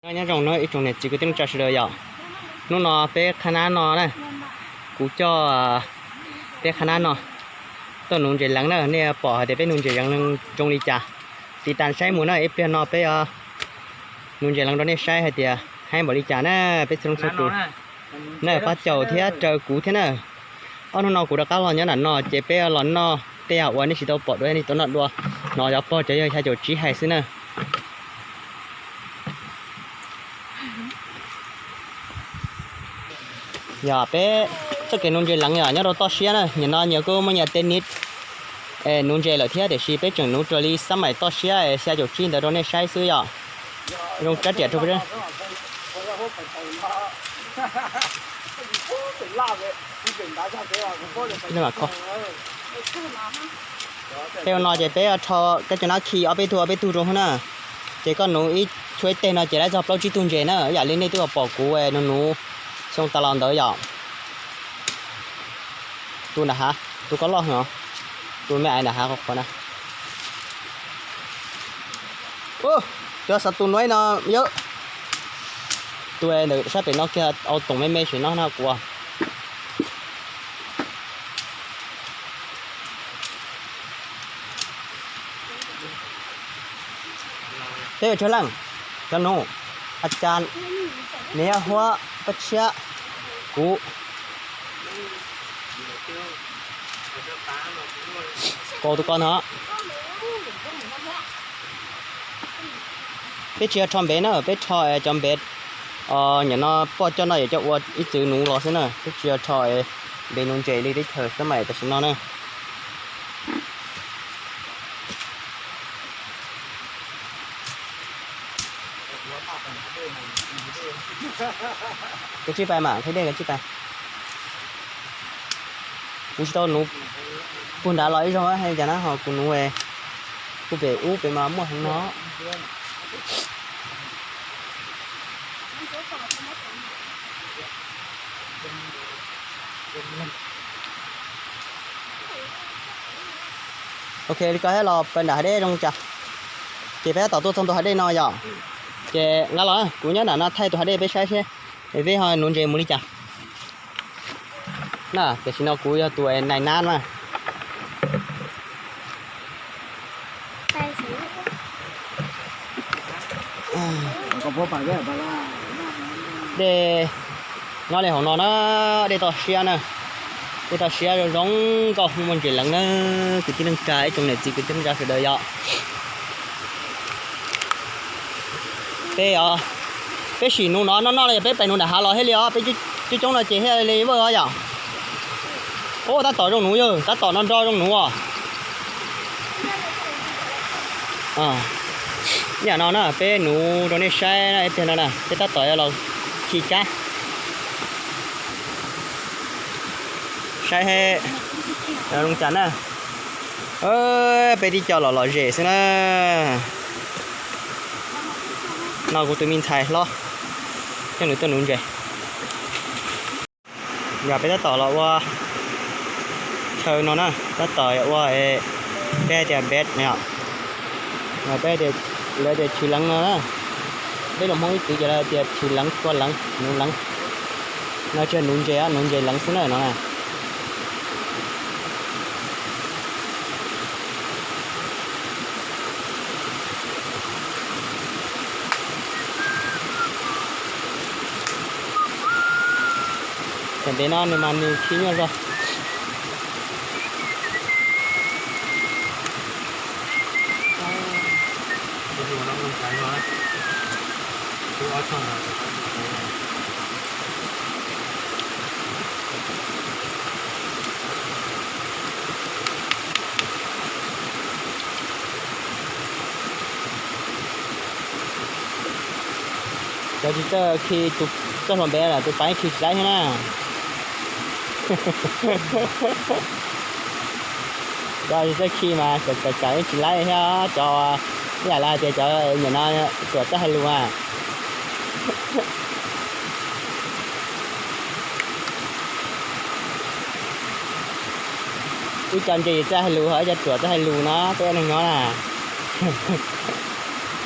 Nyob zoo no ib tsoom niam txiv kwv tij neej tsa sawv daws yom. Hnub no peb qhab nab no na, kuv coj peb qhab nab no tuaj nuv ntses leev na. Nej pom hais tias peb nuv ntses leev zoo li cas, tiv tas saib mus na. Ib pliag no peb nuv ntses leev rau nej saib hais tias haib npaum li cas na. Peb txhua leej txhua tus na, pab caum thiab raws kuv thiab na. Ob hnub no kuv rov qab los nyob nram no ces peb los noj tej yam uas nej tsis tau pom dua, nej tau noj dua. No cov pog cov yawg xya caum tsib hais xwb na. Yog peb txoj kev nuv ntses leev yog nyob rau toj siab na, nim no nyias kuj muaj nyias tej niv es nuv ntses lawm thiab, tiam sis peb tseem nuv raws li xab maim toj siab es xya caum tsib ntawd rau nej saib xwb yom. Zoo tsab riam rau Peb ua no ces peb rho kab cov nab khi ob peb tug ob peb tug rau na. Ces koj nuv ib tshuab ib teg no ces lawv txog plaub tsib tug ntses na, ib yam li nej twb pom kuv nuv nuv xyoo tas los ntawd yom. Tus nram hav, tus koj loj no, tus me ais nram hav qhuav qhuav na. Cov xav tus nuav no yom, tus ntawm sab pem no kiag au toom me me sim no na kuv. Peb ua tsawg leej? Cov nus, a cas, niam huab, kab tshiab, kuv, kaum tus ko no. Peb tsis yog rho npev na, peb rho cov npev nyam no poj coj no yuav coj ua ib txwm nuv los xwb na, peb tsis yog rho npev nuv ntses li teb chaws xab maim tam sim no na. Kav tsij pais mas, qhib dej kav tsij pais. Kuv tsis tau nuv puag nrad los ib zaug hais cas na, ho kuv nuv puag pem ub pem mas muaj heev no. Ok, li ko thiab los pais nram hav dej zoo cas. Ces peb tab tom tuaj txog ntua hav dej no yom. Ces nqa los, kuv nyob nram no thaij tus hav dej peb saib seb peb ho nuv ntses mus li cas. Na, tam sim no kuv yog tus nais nab mas. Dej nyob li hauv no na, dej toj siab na, dej toj siab zoo zoo nkauj muaj ntses leev na, kwv tij neej tsa ib tsoom niam txiv kwv tij neej tsa sawv daws yom. Peb, peb sim nuv no noj noj los yog peb pais nuv nram hav los thiaj li os, peb coob coob no ces thiaj li vaj os yom. Ub, tab tom zoo nuv yog, tab tom no nro zoo nuv os. Ib yam no na, peb nuv rau nej saib na, ib pliag no na peb tab tom yuav los khi tsab, saib zoo cas na. Peb tib co los lom zem xwb na. No kuv tus me ntxhais hlob, coj nws tuaj nuv ntses. Yog peb tab tom los ua chaw no na, tab tom ua, peb hais tias bed no, peb tias, lawv tias chwv leev no na. Peb lus Hmoob ib txwm ces lawv tias chwv leev, tshua leev, nuv leev. No tsis yog nuv ntses, nuv ntses leev xwb na no na. Cov ntev no nws mas nws khi nyuaj zog. Cov tsis txawj khi tus txoj hlua npev lawm tus pais khi tsis laib thiab na. Cov tsis txawj khi mas txawm kam ib tsis laib thiab cov, ib yam li hais tias cov nyuam no ruam txawj hais lus mas. Ib co ntse txawj hais lus ho ib co ruam txawj hais lus no peb ua neeg nyob na.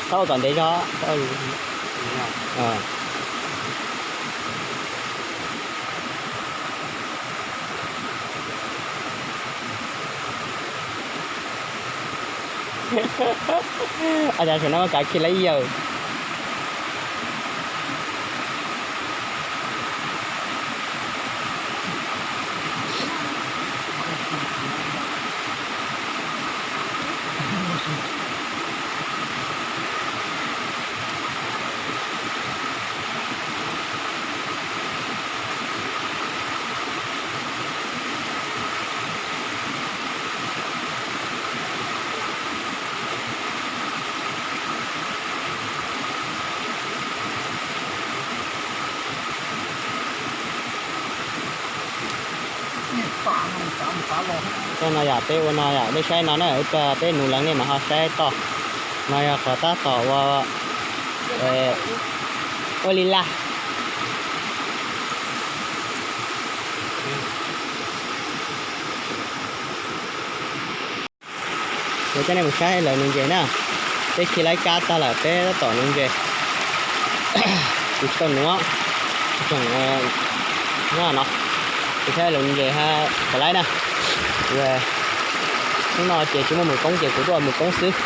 Txhob ua kom ntev zog, txhob ua lus. Ua cas saum no kav khi lawv yawg. Toj no yom, peb ua no yom, nej saib no na, ib pliag peb nuv leev nej mam ho saib toj. No yog qhov tab tom ua, ua li laj. Kuv coj nej mus saib lawv nuv ntses na. Peb khi lawv kab tag lawm peb tab tom nuv ntses. Kuv tsis tau nuv, tseem nyob no. Kuv saib lawv nuv ntses puas laib na. Hnub no ces tsis muaj mus koob ces kuv tuaj mus koob xwb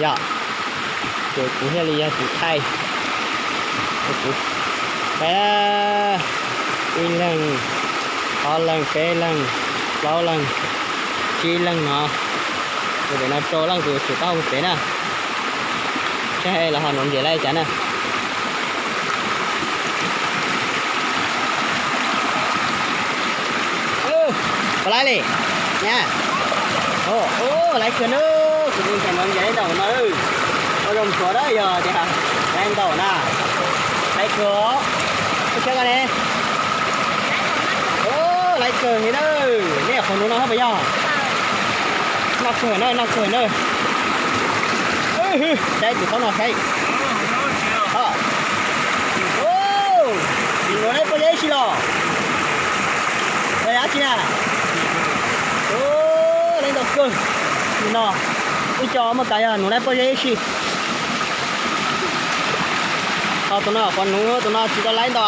yom. Ces kuv thiaj li yog tus thaij, kuv peb, ib leeg, ob leeg, peb leeg, plaub leeg, tsib leeg no. Ces pem no rau leej tus tsum taub hau pem na. Saib los ho nuv ntses lawm cas na. Puas laib li? Nyab, laib kawg na. Kuv tus ntxhais nuv ntses laib ntaus no. Ua zoo suav dab yog tias laib ntaus na. Laib kawg os. Koj saib koj ne. Laib kawg li na. Nej qhov nuv no hab puas yog? Noj kawg na, noj kawg na. Saib tus taub no saib. Tsis nuv laib pob zeb si los? Yog dab tsi na? Laib ntau kawg. Nim no ib co muaj kas yog nuv laib pob zeb si. Ho tus no qhuav nuv, tus no tsis tau laib ntau a.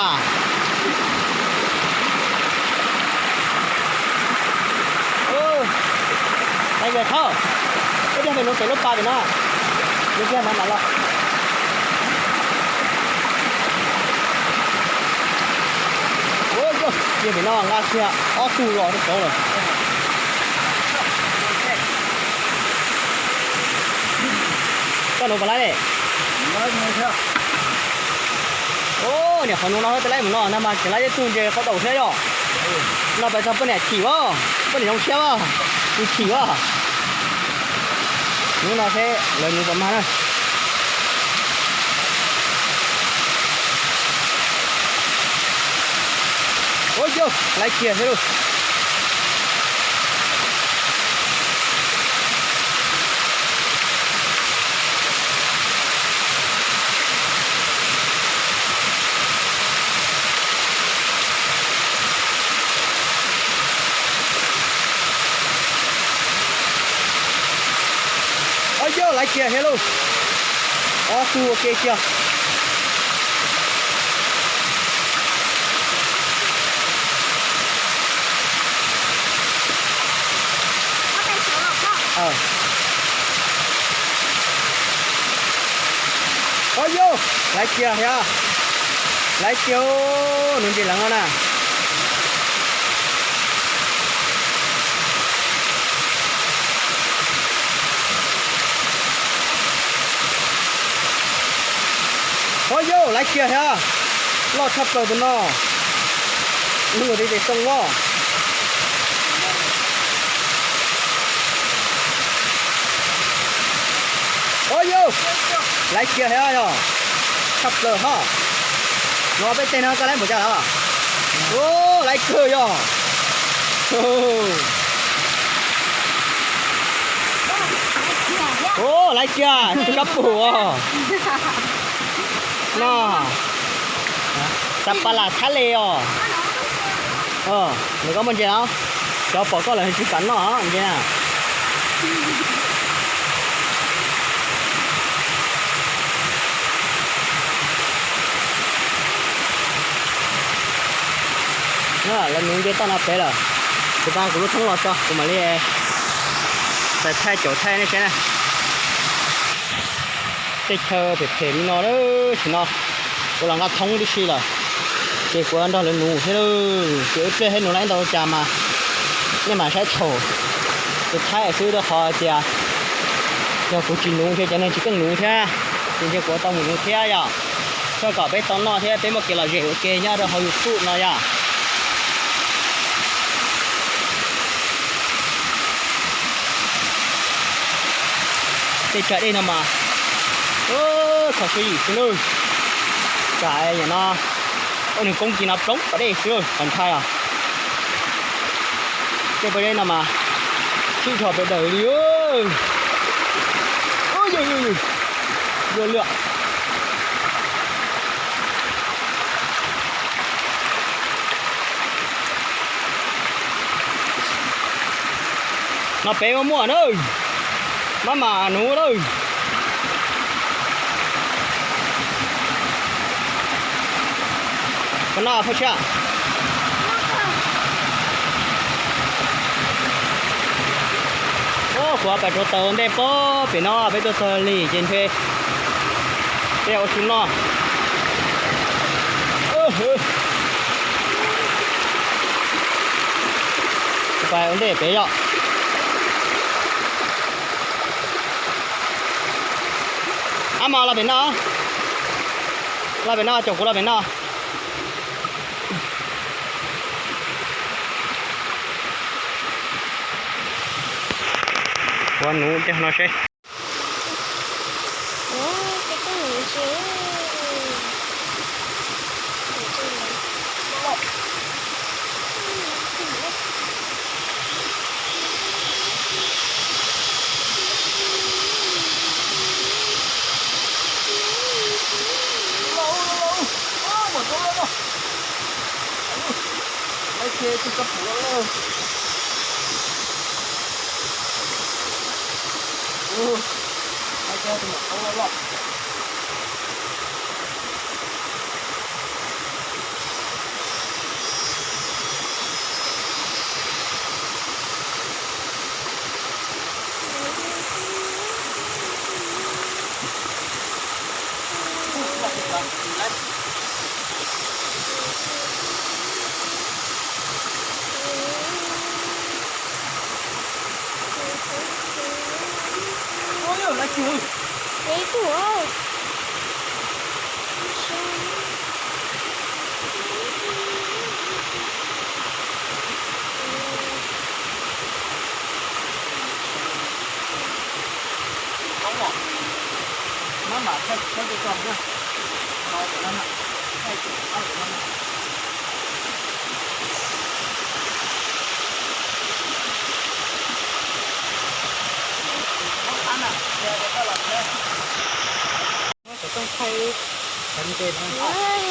Laib kawg thaub. Ib pliag pem nuv pem lub pas pem no. Ib pliag mam mam los. Ua yog, yog pem no nqa kiag ob tug los rau saud lawm. Koj nuv puas laib li? Niam qhov nuv no twb laib mus no na mas tseem laib ib tug ntses qaub daus thiab yom. No pais txog poj niam chim as, poj niam zoo siab as, tus chim as. Hnub no seb lawv nuv puas mag na. Ua yog, laib kiag thiab lauj. Ua yog, laib kiag thiab lauj. Ob tug ua ke kiag. Ua yog, laib kiag thiab. Laib kiag, nuv ntses leev no na. Ua yog, laib kiag thiab. Loj tshaj plaws tus no. Lub tes tes too os. Ua yog, laib kiag thiab yog. Tshaj plaws hos. No peb teg no koj laib npaum cas los? Laib kawg yog. Laib kiag, koj pum os. No, xav pas las thab le os. Nws koj muaj ntses los? Cov pom koj lawm tsis kam noj ntses na. Lawv nuv nce toj no pem lawm. Kuv tau kuv lub thoob los tso kuv mam li txais thaij caum thaij nej saib na. Tej chaw phem phem li no lawm, tam sim no kuv los nqa thoob tib si lawm, ces kuv nrog lawv nuv thiab lawm. Ces ib pliag thiab nuv lawm ntau cas mas nej mam saib thaum kuv thaij xwb rau qhov tias yog kuv tsis nuv ntshe cov neeg tsis keej nuv thiab, ces ntshe kuv tau mus nuv thiab yom. Xwb kom peb tau noj thiab peb muaj kev lom zem ua ke nyob rau hauv YouTube no yom. Tej tsam dej no mas kho siab yim xwb nawb. Tsam nyam no ua nws koob kis no ploog pas dej xwb qhov ntshai os. Tej pas dej no mas sib dhos pes daws li. Luaj li. No pem muaj muaj na. Mab mam nuv lawm. Koj noj phaj sab. Kuv pais rauv taws ua ntej pob pem no, peb tuaj txog lig ces ntshe peb ua su noj. Pais ua ntej pem yom. Ab, mas los pem no, los pem no, caum kuv los pem no. Kuv nuv tej no seb.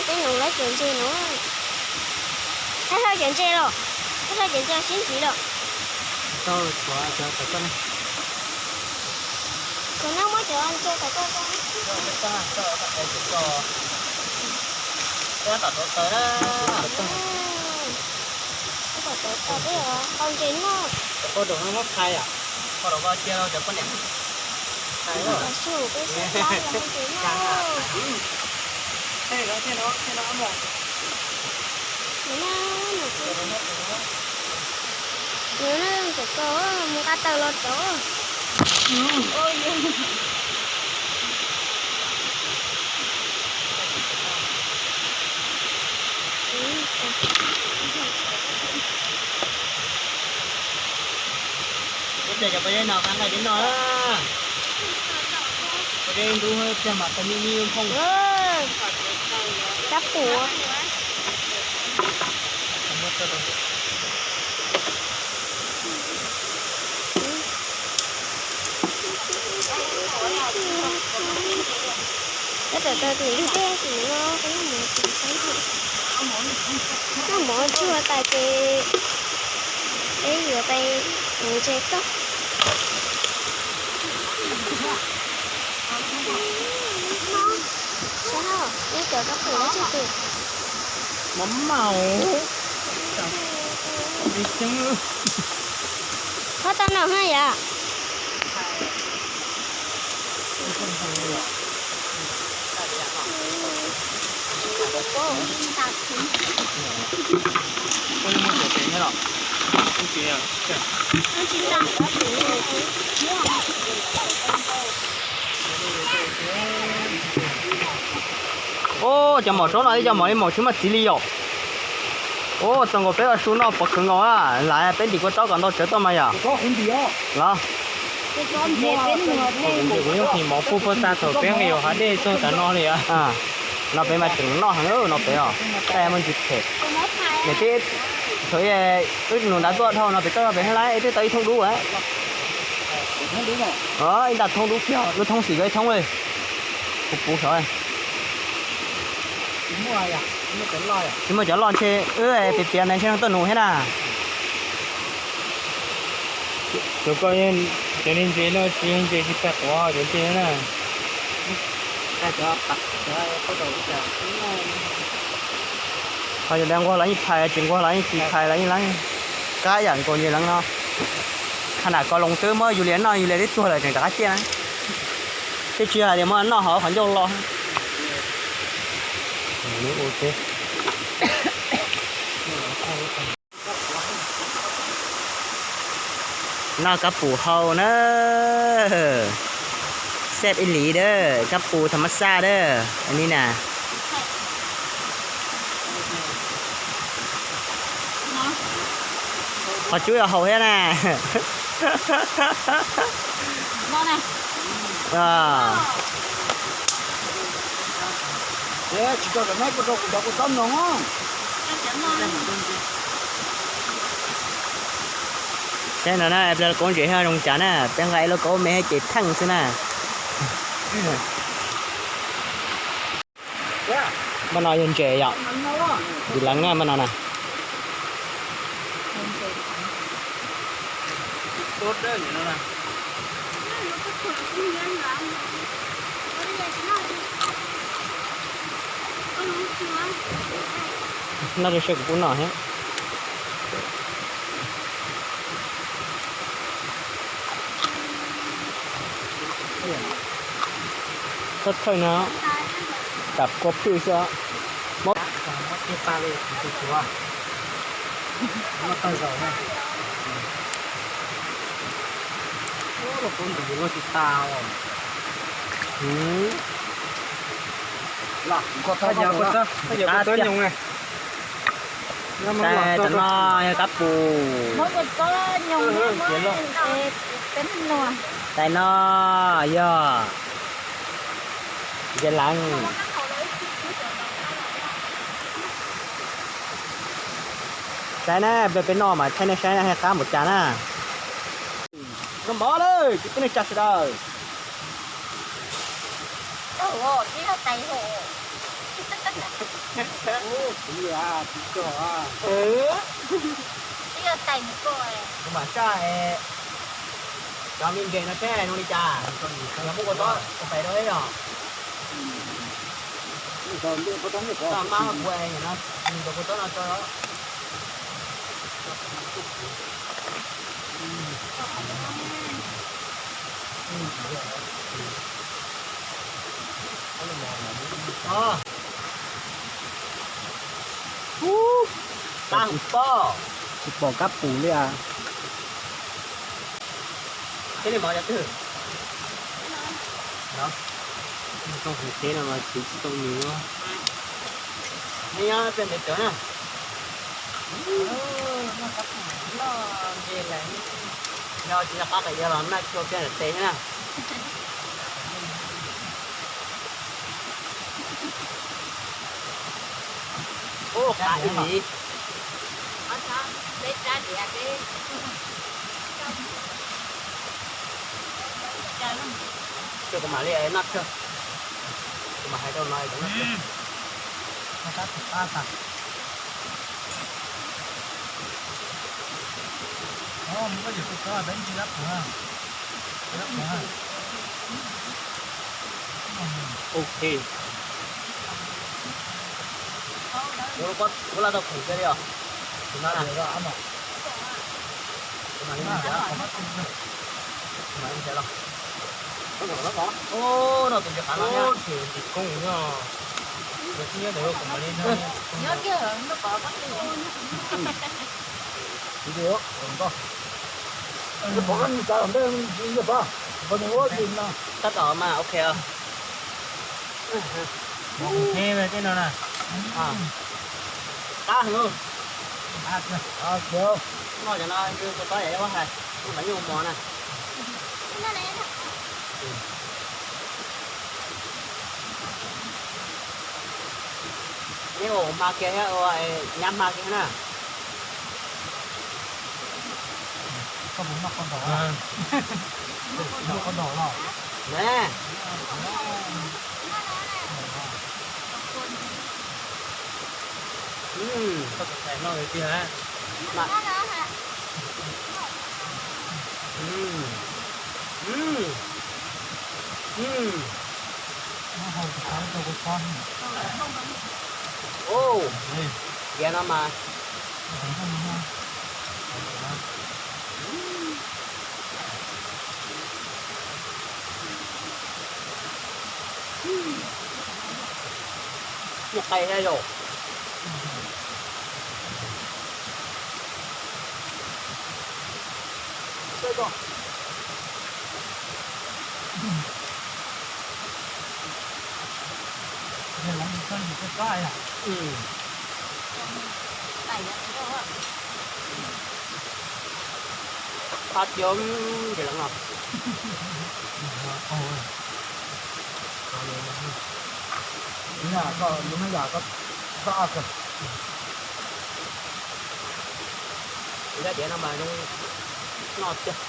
Peb nus lawv cov ntses no. Thaj hlau cov ntses los, thaj hlau cov ntses sib ntxiv los. Kuv no muab cov ntses tawm koj. Tom tawv tawv na. Tom tawv tawv peb os, qau ntses noj. Qau rau no muab khai yom. Qau rau koj cia rau cov poj niam. Khai os. Tom su peb sab plab los qau ntses noj. Tej no, tej no, tej no mus. Mus na, mus na, mus na, mus na, mus na, mus na, mus na, mus nqa taws los rau. Ua cas cov peb no nqa nqaij deb no na. Peb ntub tiag mas tau mi mi nphoo. Rab qus. Koj tawm tawm tim ntug dej tim no, koj noj mov tim saib. Noj mov tsuag tas ces peb yuav pais nuv ntses toj. Saib, nej cov rab qus tsuag tes. Mov maum. Qhov tau no ha yom. Ub, cov maum tsob no ib cov maum li maum tsis muaj txiv li yom. Ub, txog nkaus peb ua su noj pov khwv nkaus a, lam peb ntim kua txob kom ntau tsawv tuaj mas yom. Los, kuv yeej tis maum puag puag tag thaum peb nqis hav dej txog tav no li. No peb mas tseem noj heev no peb os, taj muaj ntsis phem. Niam tij, thaum wb nus ntav tuaj dhau no pem toj pem hab lab twb tau ib thoob dub. Ib nta thoob dub kiag, lub thoob xim yuav ib thoob li. Kuv puv saud. Tsis muaj cov loj ntshe wb piav piav ntawd ntshe tuaj nus thiab na. Cov ko, cov li ntses no tsis yog ntses tsis pais quav cov ntses na. Ho yus li nquag los yeej phais, tsis nquag los yeej tsis phais los yeej leeb. Kab yam nkaus ntses leeb no. Qhov nam ko loo twb muab yus li noj yus li twb tuag lawm tseem rov qab ciaj na. Thiab tsis hais tias muab noj hauv qhov ncauj los. Noj kab pum hau na. Xej ib lis dawb, kab pum tham mab xaj dawb. Ni na. Qhov tsub yog haus thiab na. Saib no na, ib pliag lub kaub ntses ho zoo cas na, peb nqa ib lub kaub me thiab ces theej xwb na. Npaj no yog ntses yom, ntses leev na npaj no na. Noj rau seb kuv pub noj thiab. Thawj thawj no, tam kua phwj xwb os. Tais tam no yog kab pum. Tais no yog ntses leev. Saib na, peb noj mas thaij nej saib na, qab npaum cas na. Noj mov lawm, tib neeg tsa sawv daws. Kuv mam saj cov me ntses no seb zoo li cas, yog muab kua txob pais rau yom. Mab kuv no, kua txob no tso. Tsis pom kab pum li as. Tib li mov cov twg? Tau hais teb no mas tsis tau nws. Nej nyob peb ntev cov na. Yog tsis nco qab qhov iav los naj tshua kiag ntawm tes thiab na. Ub, qab ib lis. Kuv mam li noj tsawg, kuv mam hais rau no. Ok. Ua laj tau khoom kiag li os. Tus no tus ntsis qav no. Tus no tus ntsis qav no. Tus no tus ntsis qav no. Tus no tus ntsis qav no. Tab tom mas ok. Tej no na. Qab heev. Noj cov no tus tob yam ua hais, ua qab nyuj mos na. Neb ua hma kiag thiab, ua nyav hma kiag na. Koj puas noj koj ntaum? Noj koj ntaum los? Koj tus ntxhais noj tiag tiag. Tiav no mas. Nyuaj qai thiab yom. Qab tiab ces lawv no. Ib tiav no mas zoo noj tiag.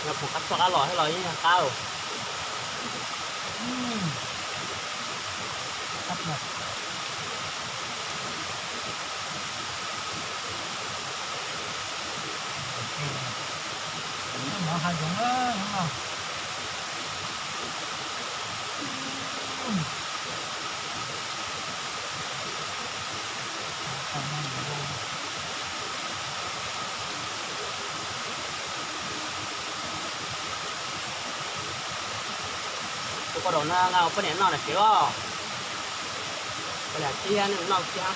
Yog pom qab txog qab los thiab los yeej yog qab. Tus koj daum no nqa poj niam noj na tsev os. Poj niam tib noj tib.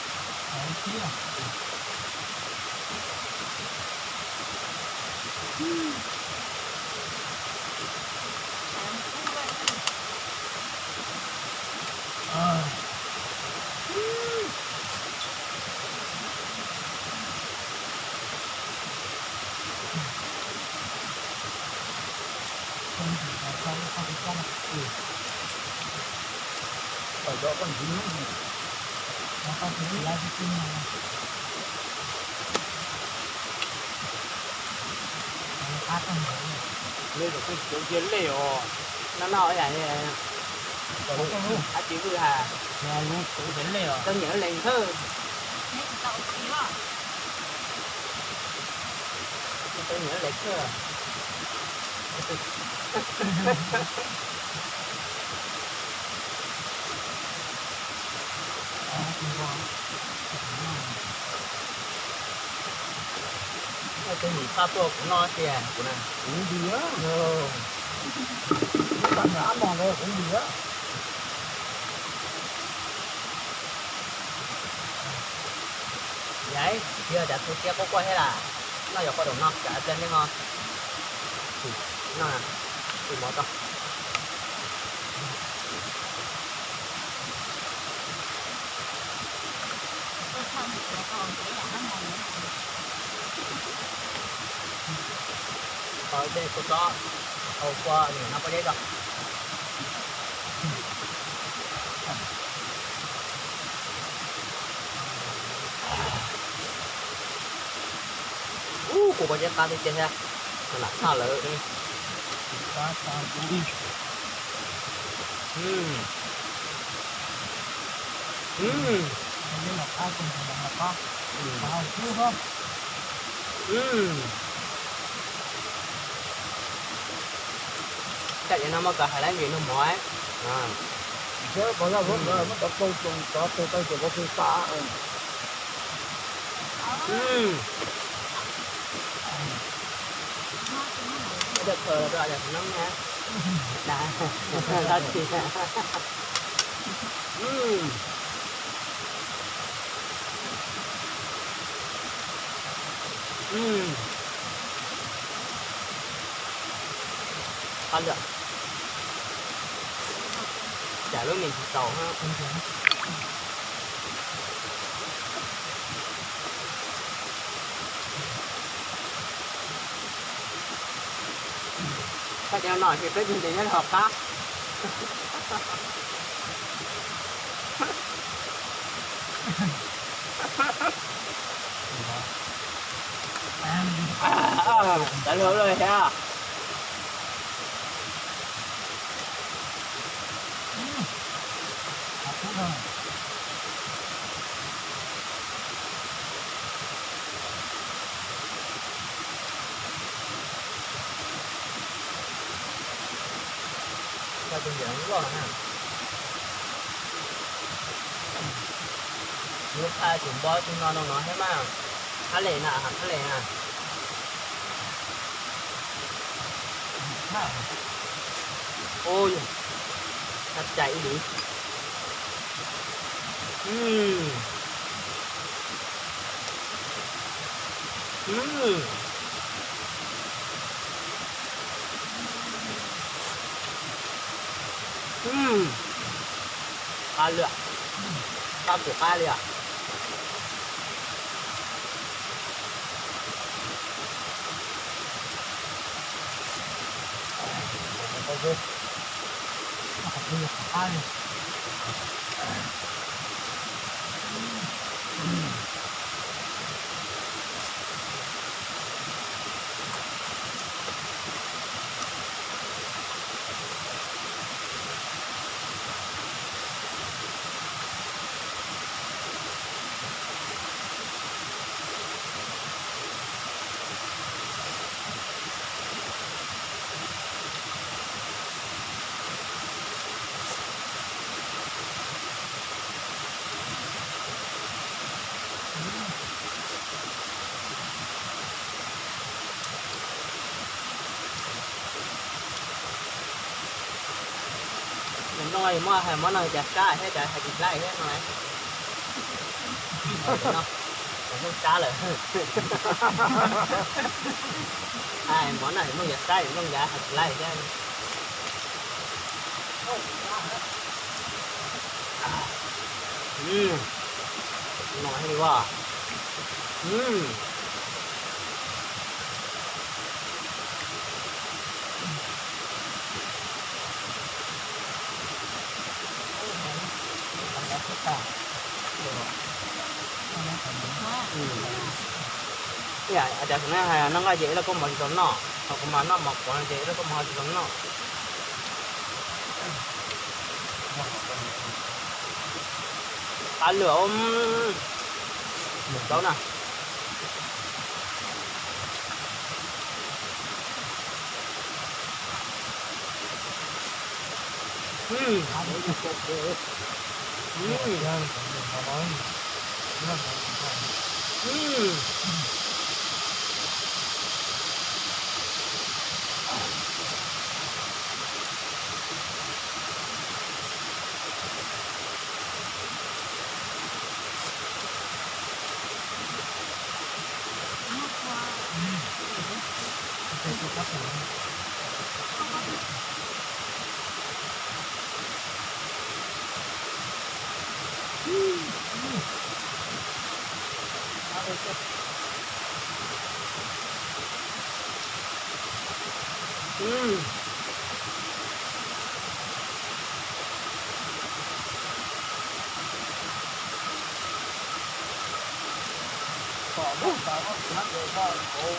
Lawv zaum pheej txuv cia lej os. No no yam li ab tsis vwj has, txuv cia lej os. Tau niam lees thawj. Tau niam lees thawj. Tej nim pab tuaj kuv noj tiag kuv na. Kuv nti, kuv tag nrho ab mos ntawd kuv nti. Yaiv, tsis yog cas tu siab quaj quaj thiab las. Noj yog qhov daum no tsam pliag nej ho no, tus mov tso. Qhov dej kua txob, hau kua nim no pob zeb tso. Ub, kuv pob zeb qab tiag tiag thiab, lam tshaj lawm. Ces no muaj kawg hais lab ntsis nug mov. Qab lawm. Cas lub me ntsis tau. Koj cov no ces peb tus ntes nyob hauv qab. Tawv hluav lawm thiab. Lub qhab tus npob tus no no no thiab mas. Thab les na, thab les na. Ub, thab cai ib li. Qab lwm, qab kuv qab li os. Nplooj muab hais mov noj cas sab thiab cas hais tsis laij thiab no. Nplooj sab lawm. Mov noj nplooj yog sab nplooj cas hais tsis laij thiab. No thiaj li ua. Ib yam cov no hais noj nqaij ces ib lo koj mov tsis tau noj, ho kuv mas noj mov qhuav no ces ib lo koj mov ho tsis tau noj. Qab lwm, mus plaub na.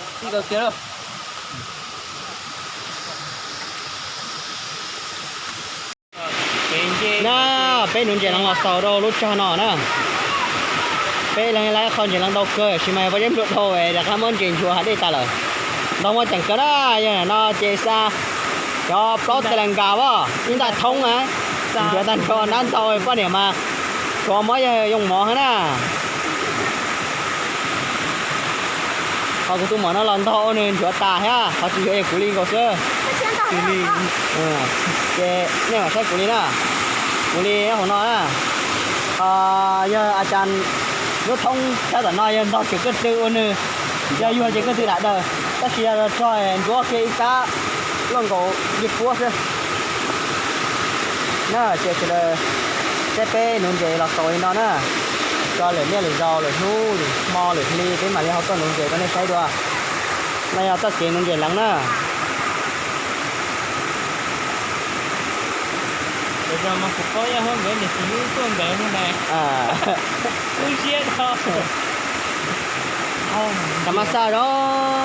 Tib kaw kiag lawm. Na, peb nuv ntses lees los xaus rau lub tsag no na. Peb lees lawm qhov ntses lees ntau kawg, tab sis mas yog peb yeej pluag dhau es rov qab muab ntses nchuav hav dej tas lawm. Ntau muaj ceem kawg na, yog no ces xa Cov plaub teg las nkas as, ib ntaj thoob na, nchuav tag nrho nab ntau, poj niam mas tsuav mob yog yoo mov thiab na. Ho kuv tus muam no los ntog ua nws nchuav tas thiab, qhov tsis nchuav yog kuv li nkaus xwb. Ces nej mam saib kuv li na, kuv li hauv no na. Yog a cas lub thoob sab tom no yog ntog tseem ko tw ua nws, yog yuag ces ko tw dam daws, tab sis yog los rog ncuav kiag ib sab luaj nkaus yej puab xwb. Na ces sawv daws, saib peb nuv ntses los txaus li no na, tso lwm niaj lwm zaus lwm hnub lwm hmo lwm hli peb mam li ho tuaj nuv ntses rau nej saib dua. No yog txoj kev nuv ntses leev na. Tag mas xaj zoo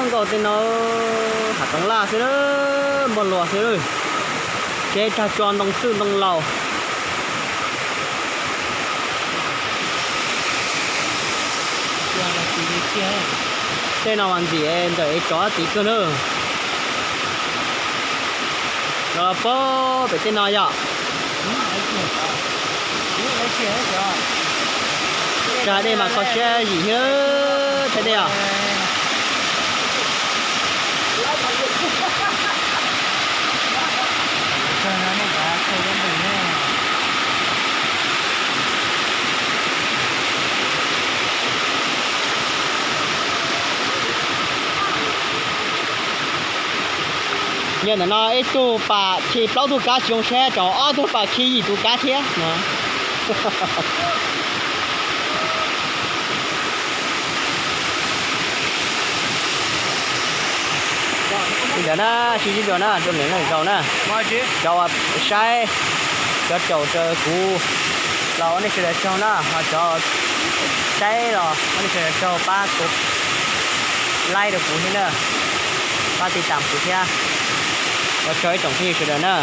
nkauj tej no, hav toov laj xwb, npog luas xwb, tsheb tsag tsua ntoo txwj ntoo laus. Tej no mas ntxim ntawm ev tsov tid kawg na. Los pab pem tej no yom. Tsag dej mas kho siab zim thiab tsag dej os. Yog ntawm no ib tug pam khi plaub tug kab tsis zoo saib, tsam ob tug pam khi yim tus kab thiab no. Li ntawd na, sib ntsib dua na rau lwm zaus na. Cov uas saib, cov caum raws kuv los ua nej sawv daws tsaug na, ho cov saib los ua nej sawv daws tsaug pab tus like rau kuv thiab na, pab tiv tam kuv thiab. Ua tsaug ib tsoom phooj ywg sawv daws na.